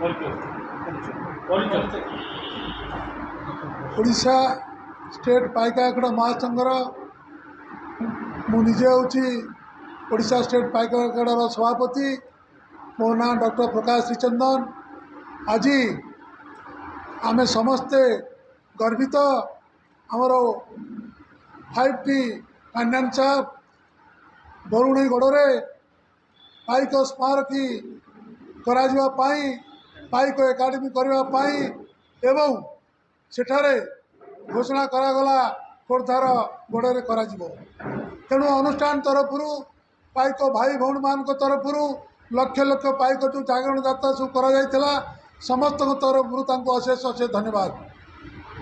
ପରିଚୟ। ଓଡ଼ିଶା ଷ୍ଟେଟ୍ ପାଇକ ଆଖଡ଼ା ମହାସଂଘର ମୁଁ ନିଜେ ହେଉଛି ଓଡ଼ିଶା ଷ୍ଟେଟ୍ ପାଇକ ଆଖଡ଼ାର ସଭାପତି। ମୋ ନାଁ ଡକ୍ଟର ପ୍ରକାଶ ଶ୍ରୀଚନ୍ଦନ। ଆଜି ଆମେ ସମସ୍ତେ ଗର୍ବିତ। ଆମର 5ଟି ପାଣ୍ଡିଆନ ସାହେବ ବରୁଣେଇ ଗଡ଼ରେ ପାଇକ ସ୍ମାରକୀ କରାଯିବା ପାଇଁ, ପାଇକ ଏକାଡେମୀ କରିବା ପାଇଁ ଏବଂ ସେଠାରେ ଘୋଷଣା କରାଗଲା ଖୋର୍ଦ୍ଧାର ଗଡ଼ରେ କରାଯିବ। ତେଣୁ ଅନୁଷ୍ଠାନ ତରଫରୁ, ପାଇକ ଭାଇ ଭଉଣୀମାନଙ୍କ ତରଫରୁ, ଲକ୍ଷ ଲକ୍ଷ ପାଇକ ଯେଉଁ ଜାଗରଣ ଯାତ୍ରା ସବୁ କରାଯାଇଥିଲା, ସମସ୍ତଙ୍କ ତରଫରୁ ତାଙ୍କୁ ଅଶେଷ ଅଶେଷ ଧନ୍ୟବାଦ।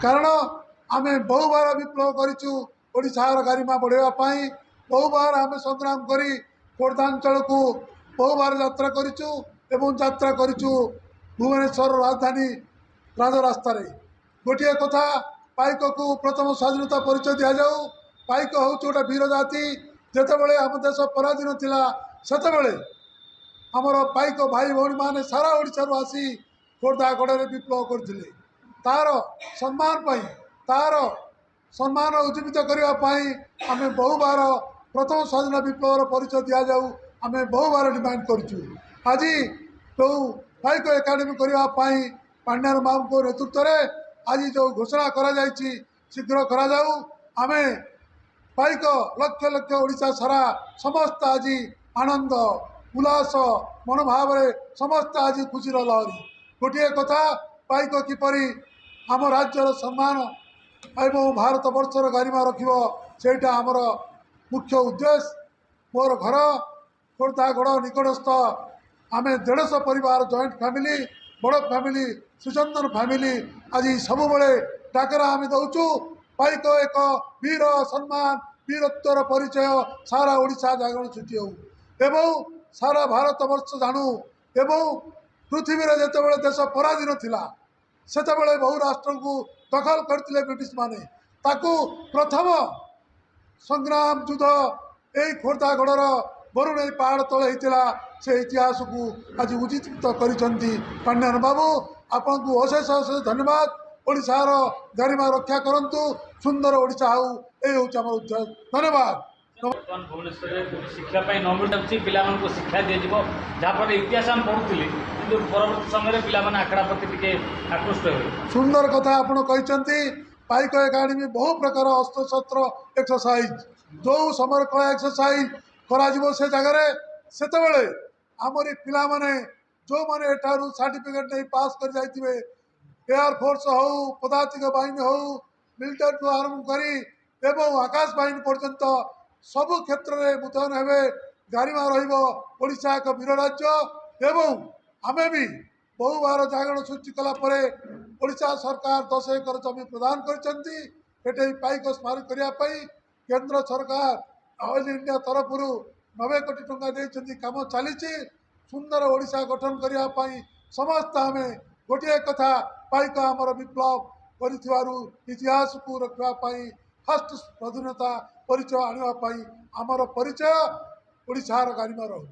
କାରଣ ଆମେ ବହୁବାର ବିପ୍ଳବ କରିଛୁ ଓଡ଼ିଶାର ଗାରିମା ବଢ଼ାଇବା ପାଇଁ। ବହୁବାର ଆମେ ସଂଗ୍ରାମ କରି ଖୋର୍ଦ୍ଧାଞ୍ଚଳକୁ ବହୁବାର ଯାତ୍ରା କରିଛୁ ଏବଂ ଯାତ୍ରା କରିଛୁ ଭୁବନେଶ୍ୱର ରାଜଧାନୀ ରାଜରାସ୍ତାରେ। ଗୋଟିଏ କଥା, ପାଇକକୁ ପ୍ରଥମ ସ୍ୱାଧୀନତା ପରିଚୟ ଦିଆଯାଉ। ପାଇକ ହେଉଛି ଗୋଟେ ବୀର ଜାତି। ଯେତେବେଳେ ଆମ ଦେଶ ପରାଧୀନ ଥିଲା, ସେତେବେଳେ ଆମର ପାଇକ ଭାଇ ଭଉଣୀମାନେ ସାରା ଓଡ଼ିଶାରୁ ଆସି ଖୋର୍ଦ୍ଧା ଗଡ଼ରେ ବିପ୍ଳବ କରିଥିଲେ। ତାର ସମ୍ମାନ ପାଇଁ, ତାର ସମ୍ମାନ ଉଜ୍ଜୀବିତ କରିବା ପାଇଁ ଆମେ ବହୁବାର ପ୍ରଥମ ସ୍ୱାଧୀନ ବିପ୍ଳବର ପରିଚୟ ଦିଆଯାଉ, ଆମେ ବହୁବାର ଡିମାଣ୍ଡ କରିଛୁ। ଆଜି ଯେଉଁ ପାଇକ ଏକାଡେମୀ କରିବା ପାଇଁ ପାଣ୍ଡିଆନ ବାବୁଙ୍କ ନେତୃତ୍ୱରେ ଆଜି ଯେଉଁ ଘୋଷଣା କରାଯାଇଛି, ଶୀଘ୍ର କରାଯାଉ। ଆମେ ପାଇକ ଲକ୍ଷ ଲକ୍ଷ ଓଡ଼ିଶା ସାରା ସମସ୍ତେ ଆଜି ଆନନ୍ଦ ଉଲ୍ଲାସ ମନୋଭାବରେ ସମସ୍ତେ ଆଜି ଖୁସିର ଲହରୀ। ଗୋଟିଏ କଥା, ପାଇକ କିପରି ଆମ ରାଜ୍ୟର ସମ୍ମାନ ଏବଂ ଭାରତ ବର୍ଷର ଗାରିମା ରଖିବ, ସେଇଟା ଆମର ମୁଖ୍ୟ ଉଦ୍ଦେଶ୍ୟ। ମୋର ଘର ଖୋର୍ଦ୍ଧାଗଡ଼ ନିକଟସ୍ଥ। ଆମେ 150 ପରିବାର, ଜଏଣ୍ଟ ଫ୍ୟାମିଲି, ବଡ଼ ଫ୍ୟାମିଲି, ଶ୍ରୀଚନ୍ଦନ ଫ୍ୟାମିଲି। ଆଜି ସବୁବେଳେ ଡାକରା ଆମେ ଦେଉଛୁ, ପାଇକ ଏକ ବୀର ସମ୍ମାନ, ବୀରତ୍ୱର ପରିଚୟ। ସାରା ଓଡ଼ିଶା ଜାଗରଣ ସୃଷ୍ଟି ହେଉ ଏବଂ ସାରା ଭାରତ ବର୍ଷ ଜାଣୁ। ଏବଂ ପୃଥିବୀରେ ଯେତେବେଳେ ଦେଶ ପରାଧୀନ ଥିଲା, ସେତେବେଳେ ବହୁ ରାଷ୍ଟ୍ରଙ୍କୁ ଦଖଲ କରିଥିଲେ ବ୍ରିଟିଶମାନେ। ତାକୁ ପ୍ରଥମ ସଂଗ୍ରାମ ଯୁଦ୍ଧ ଏଇ ଖୋର୍ଦ୍ଧାଗଡ଼ର ବରୁଣେଇ ପାହାଡ଼ ତଳେ ହେଇଥିଲା। ସେ ଇତିହାସକୁ ଆଜି ଉଜ୍ଜୀବିତ କରିଛନ୍ତି ପାଣ୍ଡିଆନ ବାବୁ। ଆପଣଙ୍କୁ ଅଶେଷ ଅଶେଷ ଧନ୍ୟବାଦ। ଓଡ଼ିଶାର ଗାରିମା ରକ୍ଷା କରନ୍ତୁ, ସୁନ୍ଦର ଓଡ଼ିଶା ହଉ, ଏଇ ହେଉଛି ଆମର ଉଦ୍ଦେଶ୍ୟ। ଧନ୍ୟବାଦ। ବର୍ତ୍ତମାନ ଭୁବନେଶ୍ୱରରେ ଯୋଉଠି ଶିକ୍ଷା ପାଇଁ ନ ମିଳିଯାଉଛି, ପିଲାମାନଙ୍କୁ ଶିକ୍ଷା ଦିଆଯିବ, ଯାହାଫଳରେ ଇତିହାସ ଆମେ ପଢ଼ୁଥିଲି, କିନ୍ତୁ ପରବର୍ତ୍ତୀ ସମୟରେ ପିଲାମାନେ ଆଖଡ଼ା ପ୍ରତି ଟିକେ ଆକୃଷ୍ଟ ହେବେ। ସୁନ୍ଦର କଥା ଆପଣ କହିଛନ୍ତି। ପାଇକ ଏକାଡେମୀ ବହୁ ପ୍ରକାର ଅସ୍ତ୍ରଶସ୍ତ୍ର ଏକ୍ସରସାଇଜ, ଯେଉଁ ସମର କଳା ଏକ୍ସରସାଇଜ କରାଯିବ ସେ ଜାଗାରେ, ସେତେବେଳେ ଆମରି ପିଲାମାନେ ଯେଉଁମାନେ ଏଠାରୁ ସାର୍ଟିଫିକେଟ୍ ନେଇ ପାସ୍ କରି ଯାଇଥିବେ, ଏୟାରଫୋର୍ସ ହଉ, ପଦାତିକ ବାହିନୀ ହଉ, ମିଲିଟାରୀଠୁ ଆରମ୍ଭ କରି ଏବଂ ଆକାଶ ବାହିନୀ ପର୍ଯ୍ୟନ୍ତ ସବୁ କ୍ଷେତ୍ରରେ ମୁତୟନ ହେବେ। ଗାରିମା ରହିବ। ଓଡ଼ିଶା ଏକ ବୀର ରାଜ୍ୟ ଏବଂ ଆମେ ବି ବହୁବାର ଜାଗରଣ ସୃଷ୍ଟି କଲା ପରେ ଓଡ଼ିଶା ସରକାର 10 ଏକର ଜମି ପ୍ରଦାନ କରିଛନ୍ତି ଏଠି ପାଇକ ସ୍ମାରକ କରିବା ପାଇଁ। କେନ୍ଦ୍ର ସରକାର ଅଏଲ୍ ଇଣ୍ଡିଆ ତରଫରୁ 90 କୋଟି ଟଙ୍କା ଦେଇଛନ୍ତି। କାମ ଚାଲିଛି। ସୁନ୍ଦର ଓଡ଼ିଶା ଗଠନ କରିବା ପାଇଁ ସମସ୍ତେ ଆମେ ଗୋଟିଏ କଥା, ପାଇକ ଆମର ବିପ୍ଳବ କରିଥିବାରୁ ଇତିହାସକୁ ରଖିବା ପାଇଁ, ଫାଷ୍ଟ ସ୍ୱାଧୀନତା ପରିଚୟ ଆଣିବା ପାଇଁ ଆମର ପରିଚୟ ଓଡ଼ିଶାର ଗାରିମା ରହୁ।